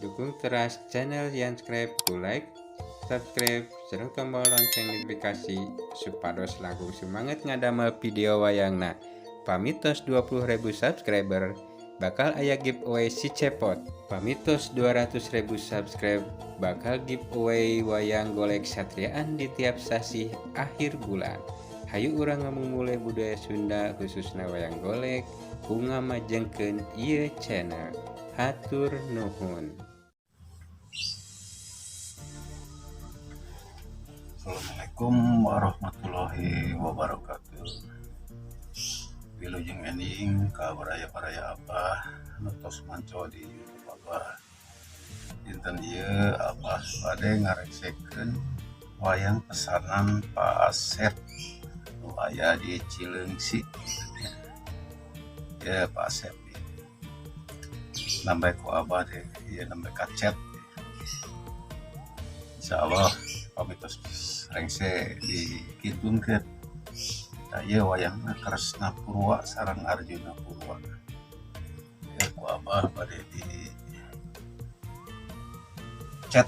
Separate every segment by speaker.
Speaker 1: Dukung teras channel Yanscribe ku like, subscribe, sareng tombol lonceng notifikasi supados langkung semangat ngadamel video wayangna. Pamitos 20.000 subscriber bakal aya giveaway si cepot. Pamitos 200.000 subscribe bakal giveaway wayang golek satriaan di tiap sasih akhir bulan. Hayu urang ngamumule budaya Sunda khususna wayang golek ku ngamajengkeun ieu channel. Hatur nuhun.
Speaker 2: Assalamualaikum warahmatullahi wabarakatuh. Wilujeng enjing ka baraya-baraya Abah nu tos manco di YouTube Abah. Dinten ieu Abah bade ngarengsekeun wayang pesanan Pak Asep nu aya di Cileungsi. Ya Pak Asep. Nembe ku Abah deh, ieu nembe kacet. Insyaallah pami tos rengse dikintunkeun. Tah ieu wayangna Kresna Purwa sareng Arjuna Purwa. Ieu ku Abah bade di cet.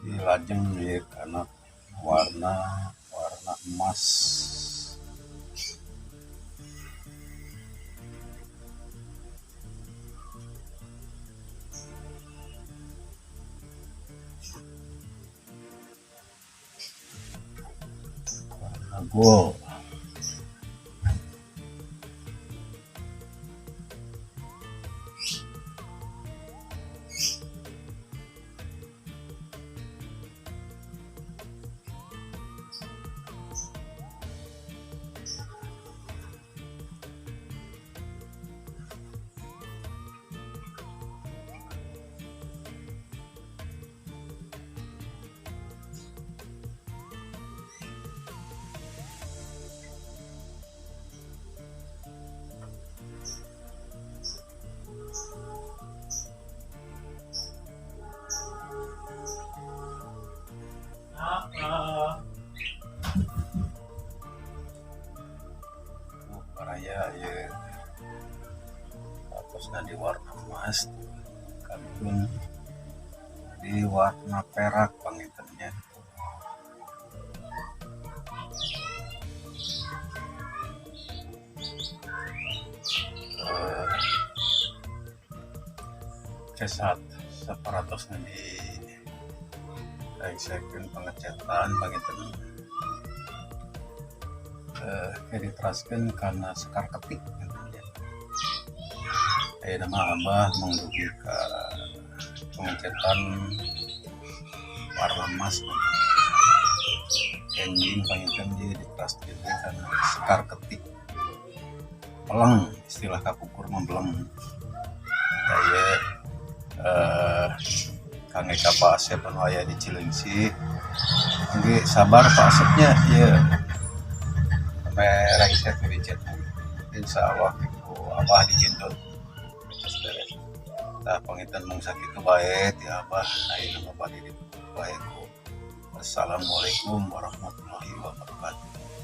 Speaker 2: Dilajeng ieu kana warna warna emas. Warna gold. Baraya ieu atosna di warna emas kantun di warna perak pangintennya. Cesat saparatosna di rengsekeun pengecetan panginten. Diteraskeun kana sekar ketik. Ayeuna mah abah mangdugi ka pengecetan warna emas. Enjing panginten ieu diteraskeun kana sekar ketik. Peleng, istilah kapungkur mah beleng. Ieu kangge ka Pak Asep anu aya di Cileungsi. Engge sabar Pak Asepnya ieu. Rengset dicet. Insyaallah ku abah dikintun. Terus beres. Tah panginten mung sakitu bae ti abah ayeuna mah bade ditutup bae ku. Assalamualaikum warahmatullahi wabarakatuh.